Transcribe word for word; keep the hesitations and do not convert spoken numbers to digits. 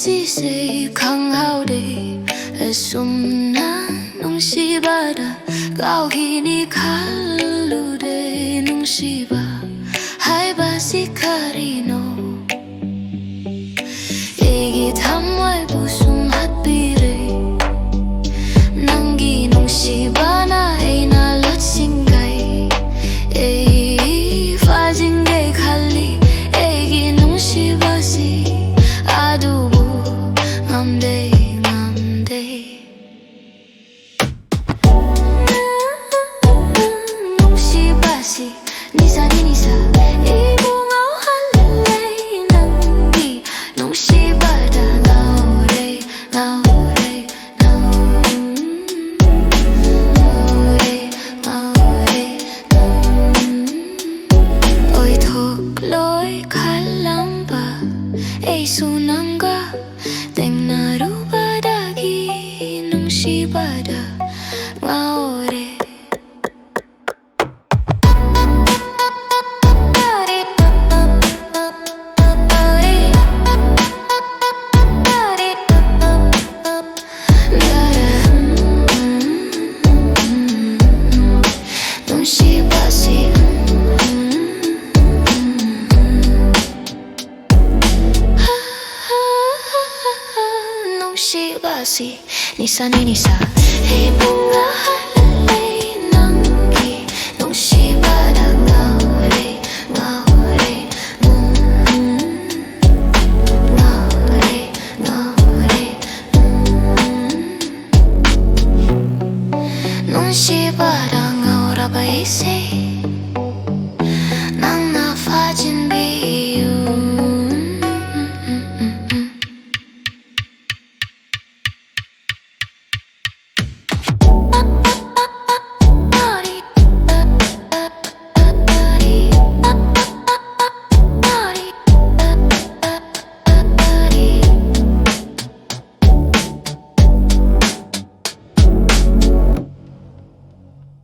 ꯁꯤꯁꯦ ꯈꯪꯍꯧꯗꯦ꯫ ꯑꯁꯨꯝꯅ ꯅꯨꯡꯁꯤꯕꯗ ꯀꯥꯎꯈꯤꯅꯤ ꯈꯜꯂꯨꯗꯦ꯫ ꯅꯨꯡꯁꯤꯕ ꯍꯥꯏꯕꯁꯤ ꯀꯔꯤꯅꯣ? ꯑꯩꯒꯤ ꯊꯃꯣꯏꯕꯨ ꯁꯨꯝꯍꯠꯄꯤꯔꯦ꯫ ꯅꯪꯒꯤ ꯅꯨꯡꯁꯤꯕꯅ ꯑꯩꯅ ꯂꯣꯠꯁꯤꯟꯈꯩ꯫ ꯑꯩ ꯐꯥꯖꯤꯟꯒꯦ ꯈꯜꯂꯤ ꯑꯩꯒꯤ ꯅꯨꯡꯁꯤꯕꯁꯤ, ꯑꯗꯨꯕꯨ ꯉꯝꯗꯦ, ꯉꯝꯗꯦ꯫ ꯅꯨꯡꯁꯤꯕꯁꯤ ꯅꯤꯁꯥꯅꯤ ꯅꯤꯁꯥ, ꯑꯩꯕꯨ ꯉꯥꯎꯍꯜꯂꯦ꯫ ꯅꯪꯒꯤ ꯅꯨꯡꯁꯤꯕꯗ ꯉꯥꯎꯔꯦ, ꯉꯥꯎꯔꯦ, ꯉꯥꯎꯔꯦ, ꯉꯥꯎꯔꯦ꯫ ꯑꯣꯏꯊꯣꯛꯂꯣꯏ ꯈꯜꯂꯝꯕ ꯑꯩꯁꯨ ꯅꯪꯒ ꯊꯦꯡꯅꯔꯨꯕꯗꯒꯤ ꯅꯨꯡꯁꯤꯕꯗ ꯉꯥꯎꯔꯦ꯫ ꯅꯨꯡꯁꯤꯕꯁꯤ ꯅꯨꯡꯁꯤꯕꯁꯤ ꯅꯤꯁꯥꯅꯤ ꯅꯤꯁꯥ꯫ ꯑꯩꯕꯨ ꯉꯥꯎꯍꯜꯂꯦ ꯅꯪꯒꯤ ꯅꯨꯡꯁꯤꯕꯗ ꯉꯥꯎꯔꯦ, ꯉꯥꯎꯔꯦ, ꯎꯝ, ꯉꯥꯎꯔꯦ, ꯉꯥꯎꯔꯦ, ꯎꯝ꯫ ꯅꯨꯡꯁꯤꯕꯗ ꯉꯥꯎꯔꯕ ꯑꯩꯁꯦ ꯅꯪꯅ ꯐꯥꯖꯤꯟꯕꯤꯌꯨ꯫